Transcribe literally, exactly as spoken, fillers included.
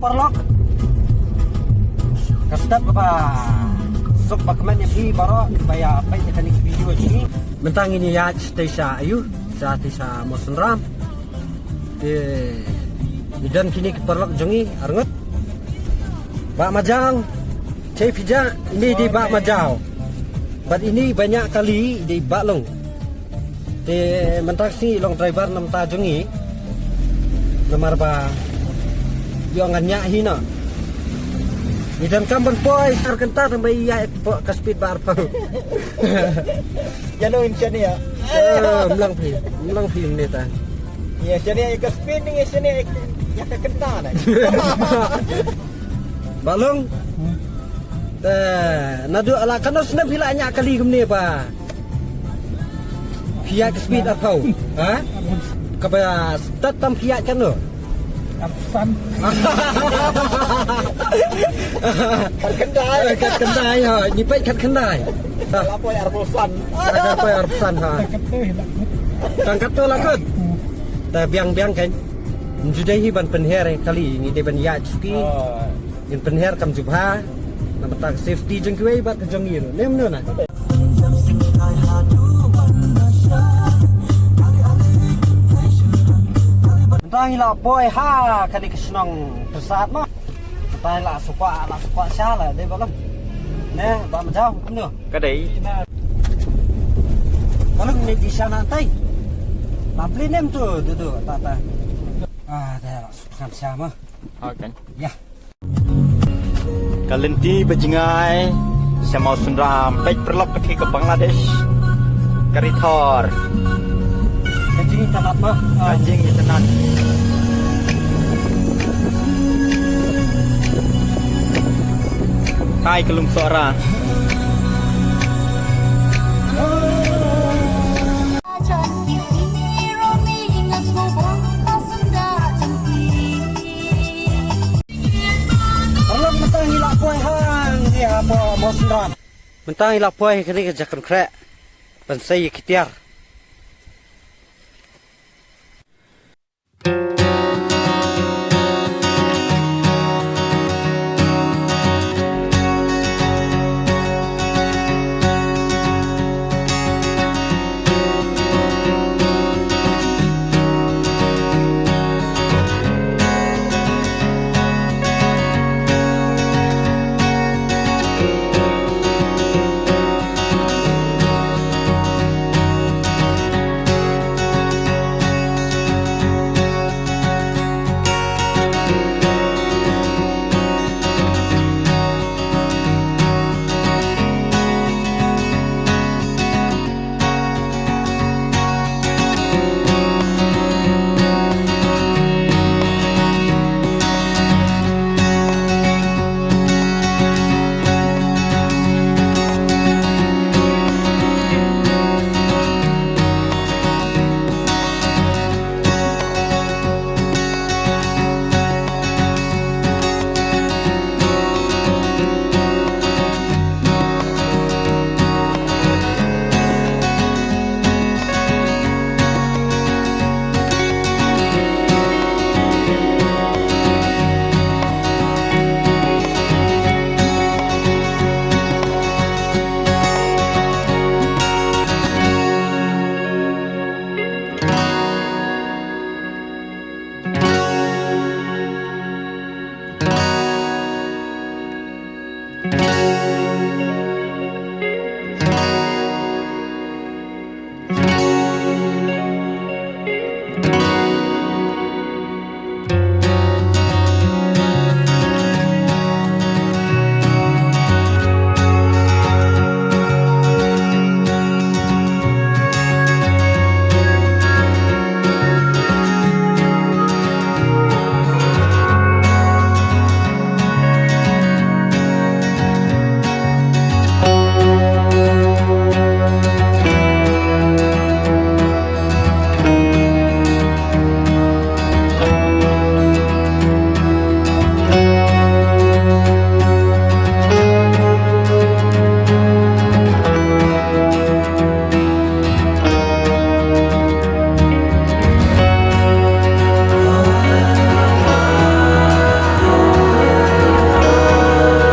Paralok, ka step kaba suk ba kmen ïa phi baroh ba ïa peit ïa kane ka video jong ngi. Mynta ngin ïa ïaid shatei sha aiu, shatei sha Mawsynram. Te i don kine ki paralok jong ngi arngut. Bah Majaw. Te phi jah, ine i dei Bah Majaw. Bad ine i ba ñiah kali i dei Bah Lung. Te mynta ka sngi i long driver na bynta jong ngi. Namar ba ïoh ngan ñiah hi noh. I donkam ban poi ar kynta tang ba ïa ka speed ba arphew. Ïa no in shane ïa. Eh, mlang phi, mlang phi mynta. Ïa shane ïa ka speed ni, ïa shane ïa ka kynta na. Bah Lung. Eh, naduh la katno snem phi la ñiah kali kumne ba phi ïaid ka speed arphew? Ha? Kaba start tam phi ïaid katno? Katsan. Kat khyndai. Eh, kat khyndai, ha. Ngi peit kat khyndai. La poi arphew san. La poi arphew san, ha. Tang katto la kut. Tang katto la kut. Hmm. Te biang biang kan. Ngi ju dei hi ban pynher kali, ngi dei ban ïaid suki. Oh. Ngin pynher kam jubha. Na bynta ka safety jong kiwei bad ka jong ngi ruh. Ne mano na? Mynta ngi la poi ha kane ka shnong Pyrsad mo. Mynta ngi la shu kwah, la shu kwah sha la dei Bah Lung. Ne Bah Majaw kumno? Ka dei. Bah Lung ne di sha na tai. Ba pli nem tu du du ta ta. Ah, dei la shu kan sha mo. Okay. Ïa. Ka lynti ba jngai sha Mawsynram, peit paralok, ka thik ka Bangladesh. Ka ri Thor. Ka jingitynnad mo. Ka jingitynnad. Hai ka Lum Sohra. Paralok, mynta ngi la poi ha, ngi hapoh Mawsynram. Mynta ngi la poi kane ka jaka khreh ban sei ïa ki tiar.